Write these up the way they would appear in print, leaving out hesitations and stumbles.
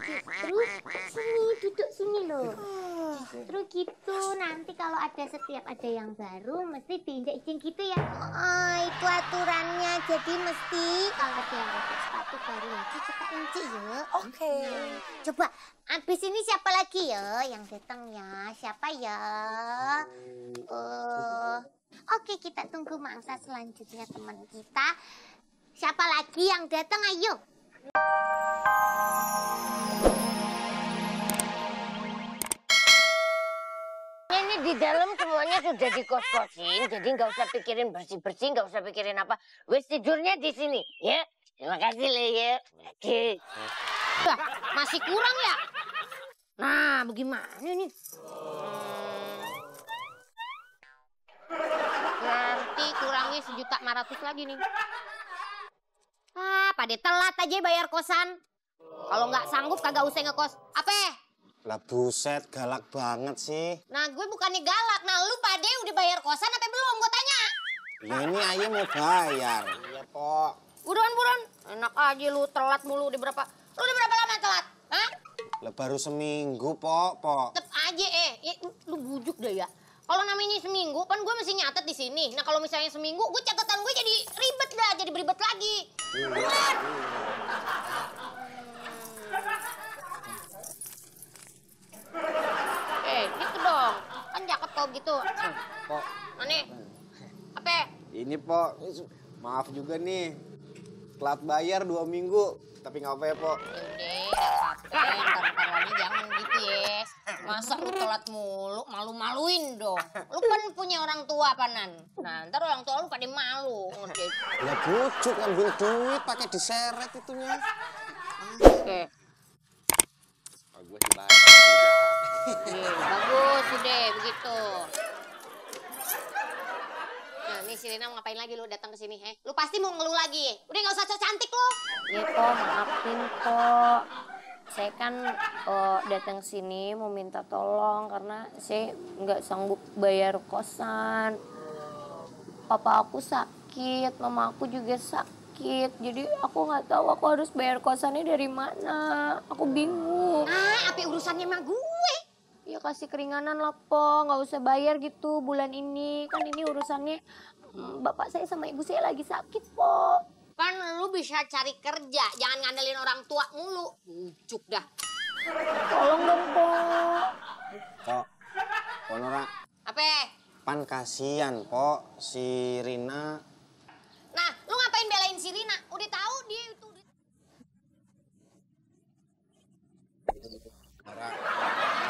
Terus sini, duduk sini loh. Terus gitu, nanti kalau setiap ada yang baru, mesti diinjek-injek gitu ya. Oh, itu aturannya. Jadi mesti kalau ada yang pakai sepatu baru lagi, kita injek ya. Oke. Coba, abis ini siapa lagi ya yang datang ya? Siapa ya? Oke, kita tunggu mangsa selanjutnya teman kita. Siapa lagi yang datang? Ayo. Ini di dalam semuanya sudah dikos-kosin, jadi nggak usah pikirin bersih-bersih, nggak usah pikirin apa. Wes tidurnya di sini, ya. Terima kasih, Le, ya. Oke. Masih kurang ya? Nah, bagaimana nih? Nanti kurangnya 1.500.000 lagi nih. Pada telat aja bayar kosan. Kalau nggak sanggup kagak usah ngekos. Apa? Lah buset, galak banget sih. Nah, gue bukannya galak. Nah, lu Pade udah bayar kosan apa belum? Gue tanya. Ya ini Ayu mau bayar. Iya, Pok. Buruan. Enak aja lu telat mulu. Lu udah berapa lama telat? Hah? Lah baru seminggu, Pok. Tetep aja lu bujuk deh ya. Kalau namanya seminggu, kan gue mesti nyatet di sini. Nah, kalau misalnya seminggu, gue catatan gue jadi ribet dah, jadi beribet lagi. Bener. Gitu dong. Kan cakep kau gitu. Pok. Nih. Apa? Ini, Pok. Maaf juga nih. Telat bayar 2 minggu. Tapi nggak apa ya, Pok. Yaudah, ntar lagi jangan gitu, Yes. Masa lu telat mulu, malu-maluin dong. Lu kan punya orang tua, Panan. Nah, ntar orang tua lu pada malu. Lah bujuk ngambil duit pakai diseret itunya. Oke. Oh, gue dibayar. Bagus, udah begitu. Nah, nih si Rina mau ngapain lagi lu datang ke sini, Lu pasti mau ngeluh lagi. Udah nggak usah cantik lu. Iya, Pok, maafin, Pok. Saya kan datang sini mau minta tolong karena saya nggak sanggup bayar kosan. Papa aku sakit, mama aku juga sakit. Jadi aku nggak tahu aku harus bayar kosannya dari mana. Aku bingung. Apa urusannya sama gue? Ya kasih keringanan lah, Po. Nggak usah bayar gitu bulan ini. Kan ini urusannya bapak saya sama ibu saya lagi sakit, Po. Kan lu bisa cari kerja, jangan ngandelin orang tua mulu. Bujuk dah. Tolong dong, Po. Pok. Ponora. Apa? Pan kasihan, Pok. Si Rina. Nah, lu ngapain belain si Rina? Udah tahu dia itu.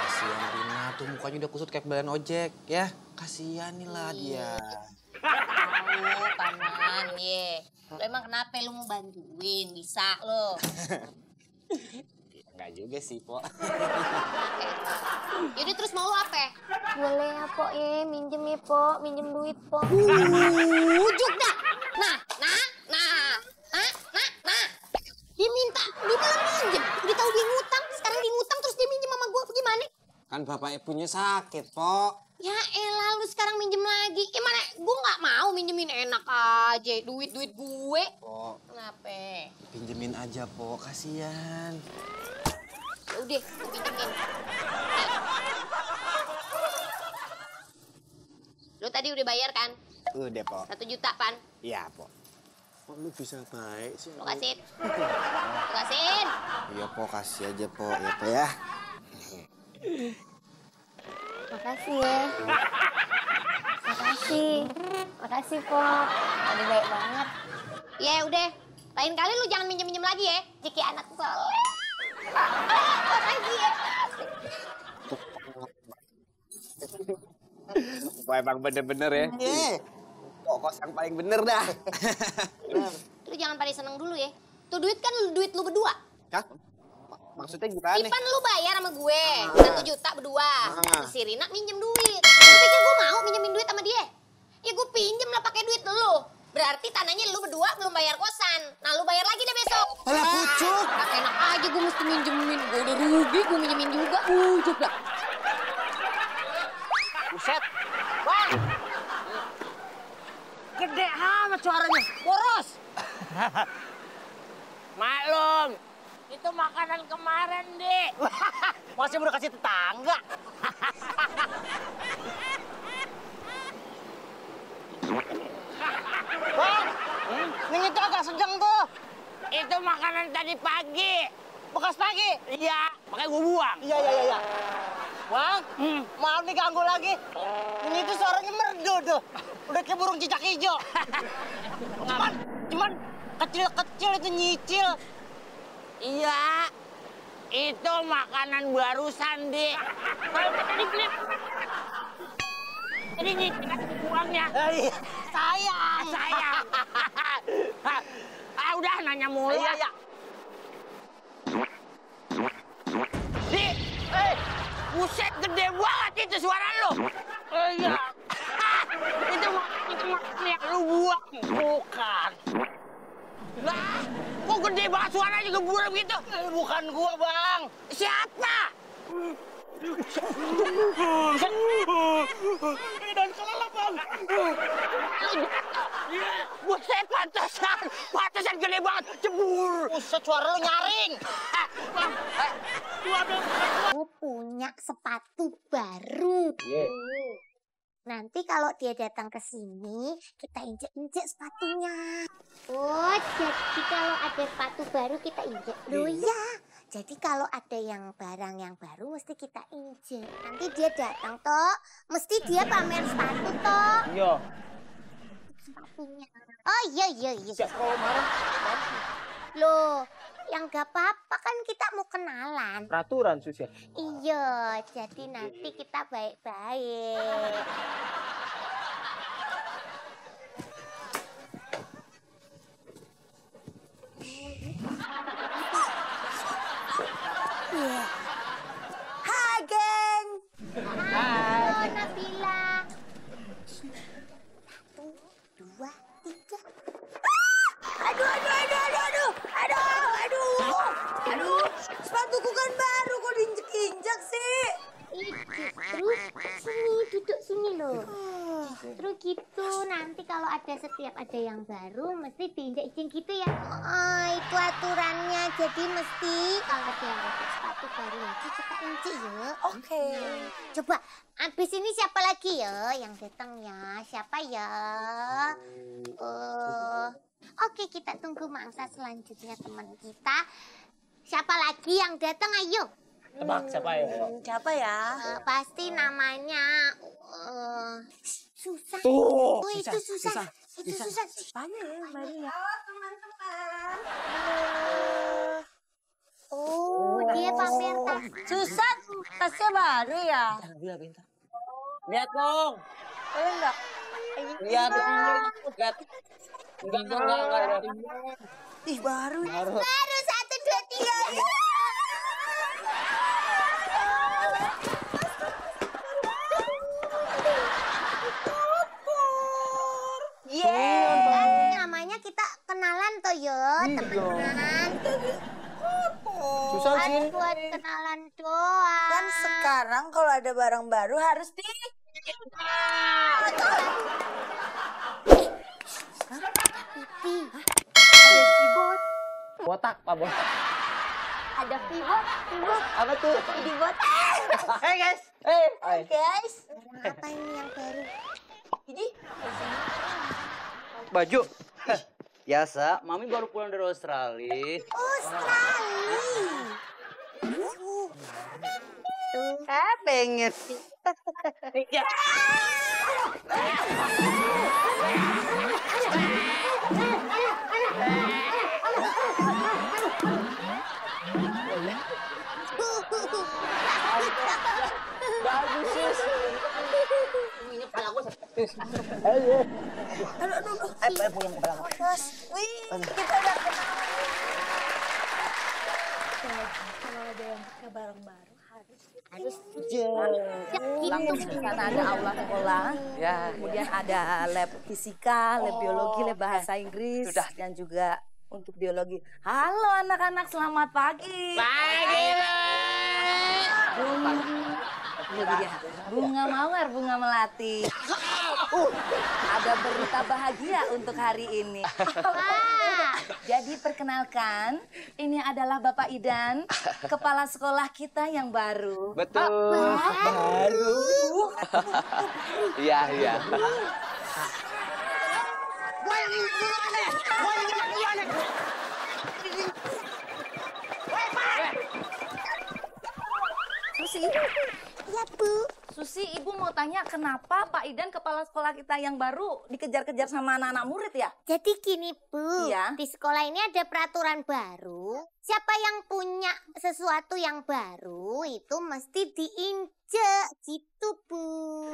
Kasihan Rina tuh mukanya udah kusut kayak belain ojek ya. Kasihan nih lah dia. Tahu, Paman, ye. Lu emang kenapa lu mau bantuin? Bisa lo. Enggak juga sih, Pok. Yaudah terus mau lu apa? Boleh ya, Po, minjem ya, Po. Minjem duit, Po. Bujuk dah. Nah. Dia minta, dia malah minjem. Udah tahu dia ngutang, sekarang dia ngutang terus dia minjem sama gua. Gimana? Kan bapak ibunya sakit, Pok. Ya elah, lu sekarang minjem lagi. Gimana? Gue nggak mau minjemin, enak aja. Duit gue. Pok. Kenapa? Pinjemin aja, Po. Kasihan. Ya udah, gue pinjemin. Lu tadi udah bayar kan? Udah, Pok. 1 juta, Pan. Iya, Pok. Kok lu bisa baik sih? Lu kasihin. Lu kasihin. Iya, Po. Kasih aja, Po. Ya, Po ya. Makasih ya. Makasih, Po. Tadi baik banget. Ya udah, lain kali lu jangan minjem-minjem lagi ya. Jiki anak soleh. Makasih ya. Pok emang bener-bener ya. Pok kos yang paling bener dah. Lu jangan pada seneng dulu ya. Tuh duit kan duit lu berdua. Hah? Maksudnya gimana nih? Ipan lu bayar sama gue 1 juta berdua. Si Rina minjem duit. Lu pikir gue mau minjemin duit sama dia? Ya gue pinjem lah pakai duit lu. Berarti tandanya lu berdua belum bayar kosan. Nah lu bayar lagi deh besok. Alah bujuk. Gak enak aja gue mesti minjemin. Gue udah rugi gue minjemin juga. Bujuk dah. Buset. Bang. Gede amat suaranya. Boros. Maklum. Itu makanan kemarin, Dek. Masih udah kasih tetangga. Bang, ini itu agak sedang tuh. Itu makanan tadi pagi. Bekas pagi. Iya, makanya gue buang. Iya. Bang, maaf nih ganggu lagi. Ini tuh suaranya merdu tuh. Udah kayak burung cicak hijau. cuman kecil-kecil itu nyicil. Iya, itu makanan barusan, Dek. Kalau tadi beli, ini nyicil uangnya. Iya. Sayang. Sayang. Udah nanya mulu. Iya. Dik, buset gede banget itu suara lo. Iya. itu makan yang lu buang. Bukan. Lah, kok gede banget suaranya geburam gitu? Bukan gua, Bang. Siapa? Dan kelelep, Bang. Buset, pantesan gede banget, jebur. Buset, suara lu nyaring. Aku punya sepatu baru. Nanti kalau dia datang ke sini, kita injek-injek sepatunya. Oh, jadi kalau ada sepatu baru kita injek. Loh ya, jadi kalau ada yang barang yang baru mesti kita injek. Nanti dia datang toh, mesti dia pamer sepatu toh. Iya. Sepatunya. Oh iya. Siap kalau marah. Loh, yang gak apa-apa kan kita mau kenalan. Peraturan, Sus ya? Iya, jadi nanti kita baik-baik. Hai, geng. Halo, Nabila. 1, 2, 3. Aduh, sepatuku kan baru kok diinjek-injek sih. Terus duduk sini loh. Terus gitu nanti kalau setiap ada yang baru mesti diinjek-injek gitu ya. Oh, itu aturannya. Jadi mesti kalau dia ada sepatu baru lagi kita injek ya. Oke. Coba abis ini siapa lagi ya yang datang ya? Siapa ya? Oke, kita tunggu mangsa selanjutnya teman kita. Siapa lagi yang datang? Ayo. Tebak siapa ya? Siapa ya? Pasti namanya Susan. Oh, itu Susan. Itu Susan. Mana ya barunya? Teman-teman. Oh, dia pamer tas. Susan, tasnya baru ya? Bila pintar. Lihat dong. Enggak. Lihat. Enggak. Ih, baru. Baru 1, 2, 3. Namanya kita kenalan toh yo, teman-teman. Susan sini. Buat kenalan doang. Kan sekarang kalau ada barang baru harus di... Pipi. Ada keyboard. Botak, Pak Bos. Ada keyboard. Apa tuh? Keyboard. Hey guys. Hey. Guys, Apa ini yang baru? ini Baju. Biasa, Mami baru pulang dari Australia. Australia. Pengen. Bagus, Sus. Ini kepala gue. Punya kepala gue. Bos, wih, kita udah kenal. Kalau ada yang pakai barang baru harus Langsung di sana ada aula sekolah, kemudian ada lab fisika, lab biologi, lab bahasa Inggris, dan juga untuk biologi. Halo anak-anak, selamat pagi. Pagi, Ini dia, bunga mawar, bunga melati. Ada berita bahagia untuk hari ini. Wah, Jadi perkenalkan, ini adalah Bapak Idan, kepala sekolah kita yang baru. Betul. Baru. Iya, iya. Gua yang ini duluan nih. Gua yang ini duluan nih. Woi, Pak. Susi, Ya, Bu. Susi, Ibu mau tanya kenapa Pak Idan kepala sekolah kita yang baru dikejar-kejar sama anak-anak murid ya? Jadi gini, Bu. Iya. Di sekolah ini ada peraturan baru. Siapa yang punya sesuatu yang baru itu mesti diinjek gitu, Bu.